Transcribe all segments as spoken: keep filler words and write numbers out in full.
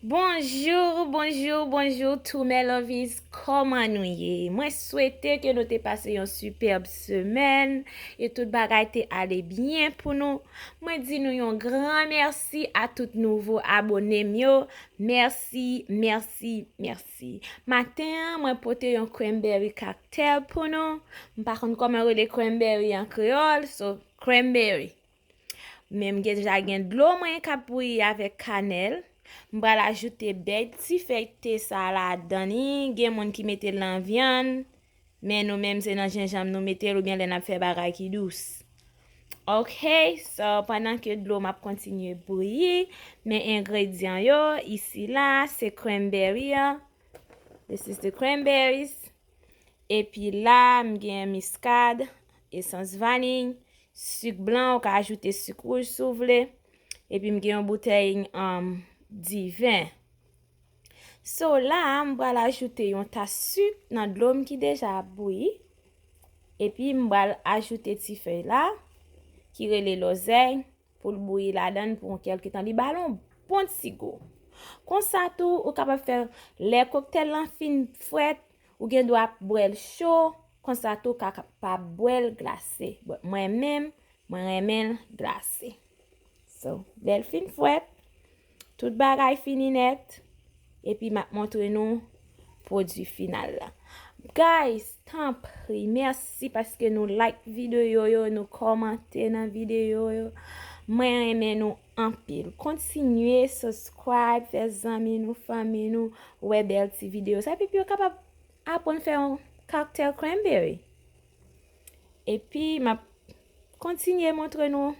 Bonjou, bonjou, bonjou tou mes lovies, kòman nou ye? Mwen swete ke nou te pase yon sipèb semèn e tout bagay te ale byen pou nou. Mwen di nou yon gran mèsi a tout nouvo abone m yo. Mèsi, mèsi, mèsi. Maten an, mwen pote yon cranberry cocktail pou nou. M pa konn kòman yo rele cranberry an kreyòl, so cranberry. Men m deja gen dlo mwen k ap bouyi avèk kanèl. M pral ajoute bèl ti fèy te sa ladan li. Gen moun ki mete l nan vyann, men nou menm se nan jenjanm nou mete l oubyen lè n ap fè bagay ki dous. Ok, so pandan ke dlo m ap kontinye bouyi, men engredyan yo, isi la, se cranberry an. This is the cranberries. Epi la, m gen miskad, esans vaniy, sik blan, ou ka ajoute sik wouj si w vle. Epi m gen yon boutèy um, diven. So la, m pral ajoute yon tas sik nan dlo m ki deja ap bouyi. Epi m pral ajoute ti fèy la, ki rele lòzèy, pou l bouyi ladan l pou yon kèlke tan. Li ba l yon bon ti gou. Konsa tou, ou kapab fè lè koktèl lan fin frèt, ou gen dwa bwè l cho, konsa tou, ou ka, ka pa bwè l glase. But mwen menm, mwen renmen l glase. So, lè l fin frèt, tout bagay fini nèt, epi m ap montre nou pwodui final la. Guys, tanpri, mèsi paske nou like videyo yo, nou kòmante nan videyo yo. Mwen renmen nou anpil. Kontinye subscribe, fè zanmi nou, fanmi nou, wè bèl ti videyo sa. Epi pou yo kapab aprann fè yon cocktail cranberry. Epi, m ap kontinye montre nou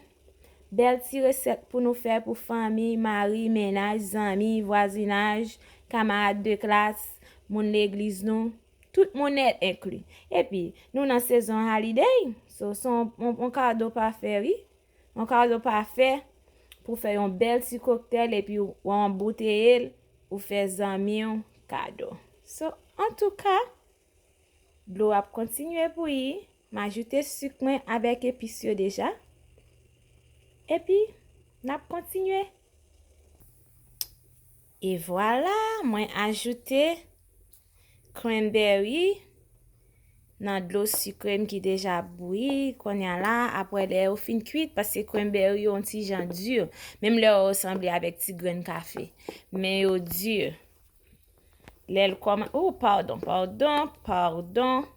bèl ti resèt pou nou fè pou fanmi, mari, mennaj, zanmi, vwazinaj, kamarad de klas, moun legliz nou. Tout moun nèt enkli. Epi, nou nan sezon holiday, so, se yon, yon, yon kado pafè, wi. Yon kado pafè pou fè yon bèl ti koktèl epi w anbouteye l, ou fè zanmi w kado. So, antouka, dlo ap kontinye bouyi. M ajoute sik mwen avèk epis yo deja. Epi, n ap kontinye. E vwala, mwen ajoute cranberry nan dlo sikre m ki deja bouyi. Kounye a la, apre lè yo fin kwit, paske cranberry yo yon ti jan di, menm lè yo sanble avèk ti grenn kafe, men yo di. Lè l kòman-, oh, padon, padon, padon.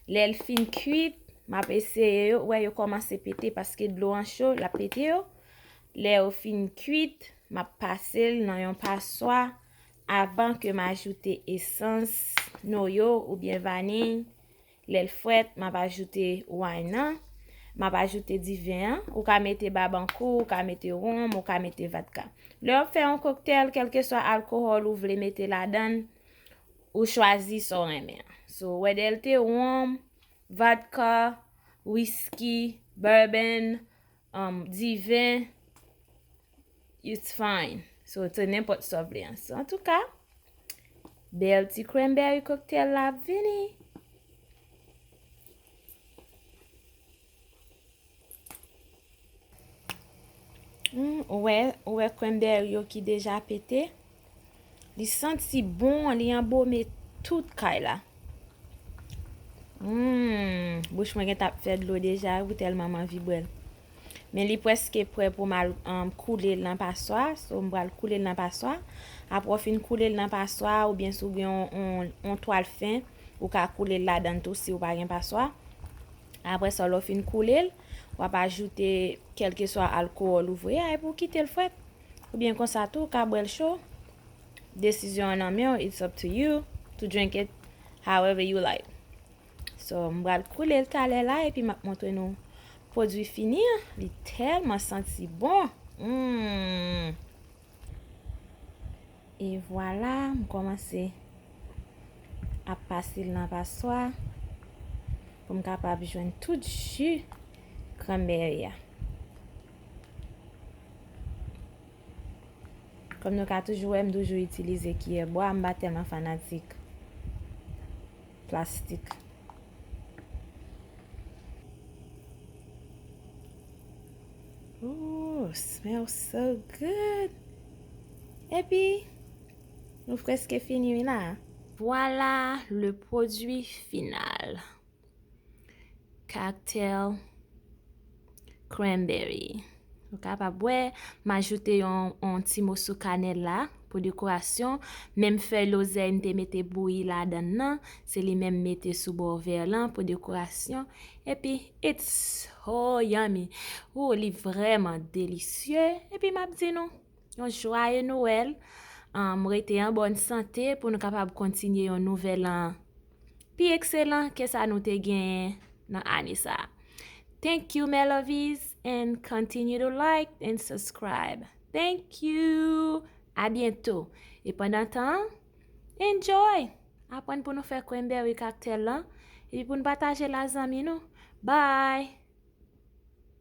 Lè l fin kwit, m ap eseye yo. Ou wè, yo kòmanse pete paske dlo an cho, l ap pete yo. Lè yo fin kwit, m ap pase l nan yon paswa avan ke m ajoute esans noyo oubyen vaniy. Lè l frèt, m ap ajoute wine nan. M ap ajoute diven an. Ou ka mete babankou, ou ka mete wonm, ou ka mete vatka. Lè w ap fè yon koktèl, kèlkeswa alkòl ou vle mete ladan l, ou chwazi sa w renmen an. So, whether l te wonm, vatka, wiski, bourbon, um, diven, it's fine. So, se nenpòt sa w vle an. So, antouka, bèl ti cranberry cocktail la ap vini. Hmm, ou wè, ou wè cranberry yo ki deja pete. Li santi bon, li anbome tout kay la. Hmm, bouch mwen gentan ap fè dlo deja, wi, tèlman m anvi bwè l. Men li prèske prè pou m al, um, koule l nan paswa. So, m pral koule l nan paswa. Apre w fin koule l nan paswa, oubyen si w gen yon, yon, yon twal fen, ou ka koule l ladan l tou si w pa gen paswa. Apre sa, lè w fin koule l, w ap ajoute kèlkeswa alkòl ou vle a, epi w kite l frèt. Oubyen konsa tou, ou ka bwè l cho. Desizyon an nan men w, it's up to you to drink it however you like. So, m pral koule l talè la, epi m ap montre nou pwodui fini an. Li tèlman santi bon. Mm. E vwala, m kòmanse ap pase l nan paswa pou m kapab jwenn tout ji cranberry a. Kòm nou ka toujou wè, m toujou itilize kiyè bwa, m pa tèlman fanatik plastik. Ooh, smells so good. Epi, nou prèske fini wi la. Voilà le produit final. Cocktail cranberry. Ou kapab wè, m ajoute yon, yon ti moso kanèl la pou dekorasyon. Menm fèy lozèy m te mete bouyi ladan nan, se li menm m mete sou bò vè lan pou dekorasyon. Epi, it's so yummy. Ou, li vrèman delisye. Epi m ap di nou, yon joyeux Noël. Um, rete an bòn sante pou nou kapab kontinye yon nouvèl an pi ekselan ke sa nou te genyen nan ane sa. Thank you, my lovies, and continue to like and subscribe. Thank you. A byento. E pandan tan, enjoy. Aprann pou nou fè cranberry cocktail lan, epi pou nou pataje l a zanmi nou. Bye.